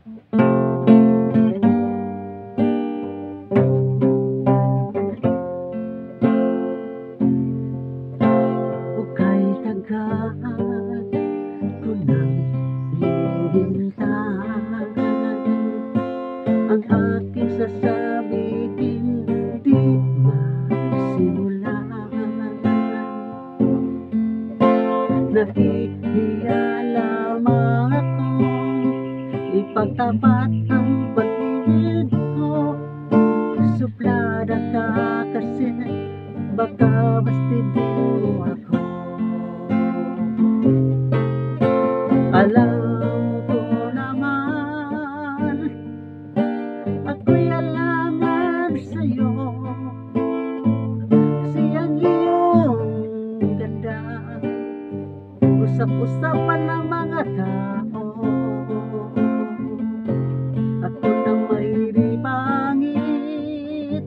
O kay tagal ko nang hinihintay, ang aking sasabihin di masimulan. Nahihiya lamang akong ipagtapat ang pag-ibig ko. Suplada ka kasi, baka bastidin mo ako. Alam ko naman, ako'y alangan sa'yo, kasi ang iyong ganda usap-usapan ng mga tao. Ako na may di pangit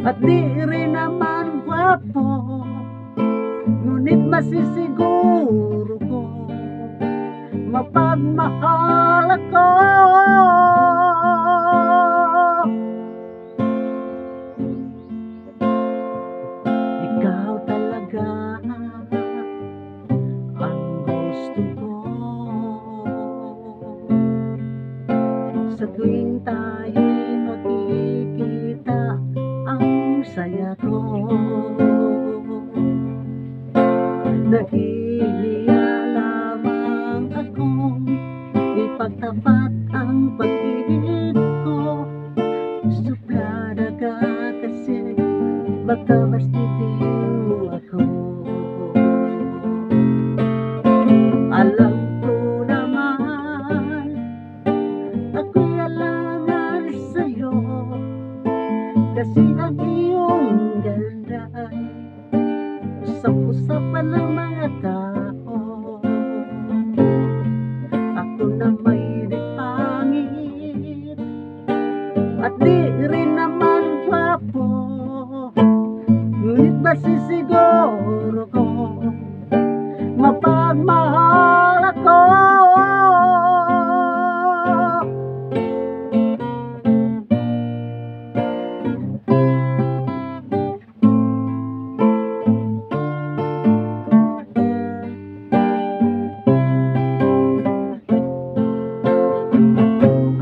at di rin naman gwapo, ngunit masisiguro ko mapagmahal ako. Ikaw talaga ang gusto ko. Sa tuwing tayo'y magkikita, ang saya ko. Nahihiya lamang akong ipagtapat ang pag-ibig ko. Suplada ka kasi, baka bastitin mo ako. Alam ko naman, ako'y alangan sa'yo, kasi ang iyong ganda ay usap-usapan ng mga tao. Ako na may di pangit at di rin naman gwapo, ngunit masisiguro ko mapagmahal ako.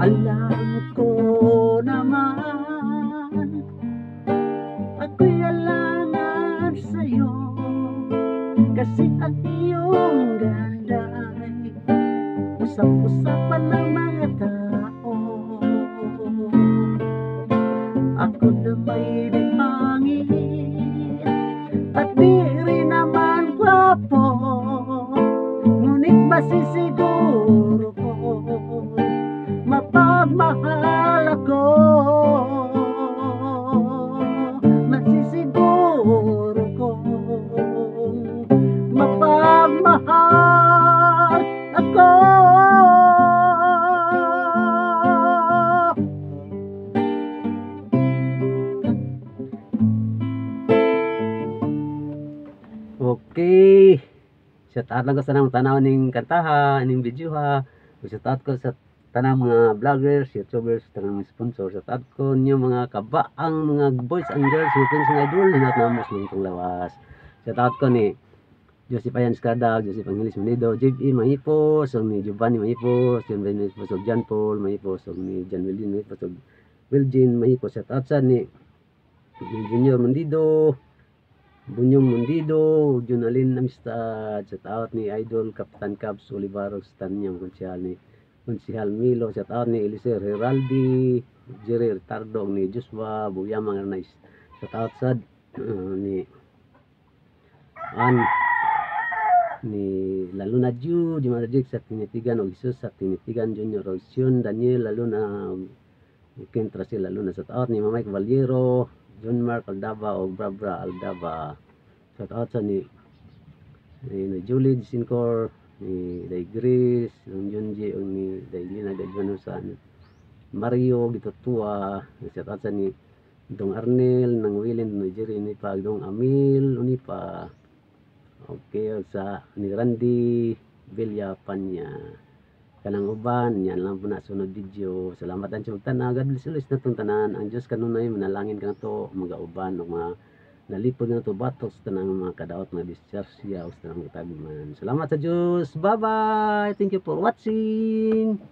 Alam ko naman, ako'y alangan sa'yo, kasi ang iyong ganda ay usap-usapan ng mga tao. Ako na may di pangit at di rin naman gwapo, ngunit masisiguro ko mapagmahal ako. Masisiguro ko mapagmahal ako. Okay. Shout out lang ko sa nang tanaw ning kantaha, ning video ha. Shout out ko sa tanang mga vloggers, YouTubers, tanang mga sponsor. Shout out ko ninyo mga kabaang mga boys and girls, mga friends, mga idol, hinat na mo sa itong lawas. Shout out ko ni Joseph Ayan Escada, Joseph Angeles Manido, J.E. Mahipos, og ni Giovanni Mahipos, John Ben Mahipos, og John Paul Mahipos, og ni John Wildin Mahipos, og Wilgin Mahipos. Shout out sa ni Junior Mundido, Bunyong Mundido, Junalin Amistad, shout out ni Idol Kapitan Cabs Olivaros Tanyang, Konsihal ni Konsihal Milo, shout out ni Eliser Heraldi, Jerry Ritardo, ni Joshua Buyamang Arnaiz, shout out sad ni An ni Laluna Ju, Jumarajik sa Tinitigan, o Jesus sa Tinitigan Junior, o Sion Daniel Laluna, Ken Trasil Laluna, shout out ni Mamay Caballero, John Mark Aldaba o Brabra Aldaba. Shout out sa ni Julie Sincor, ni Day Grace, ng Junji, o ni Day Lina Gadjuanusan, Mario Gitutua, shout out sa ni Dong Arnel, ng Wilin, ni Jerry Unipa, Dong Amil Unipa. Okay, sa ni Randy Villapanya. Kanang uban, yan lang po na sunod video. Salamat ang sa pagtanaw. God bless always natong tanan. Ang Diyos kanunay manalangin kanato, magauban og mga nalipod na to batok sa tanang mga kadaot, mga disgrasya o sa tanang mga man. Salamat sa Diyos. Bye-bye. Thank you for watching.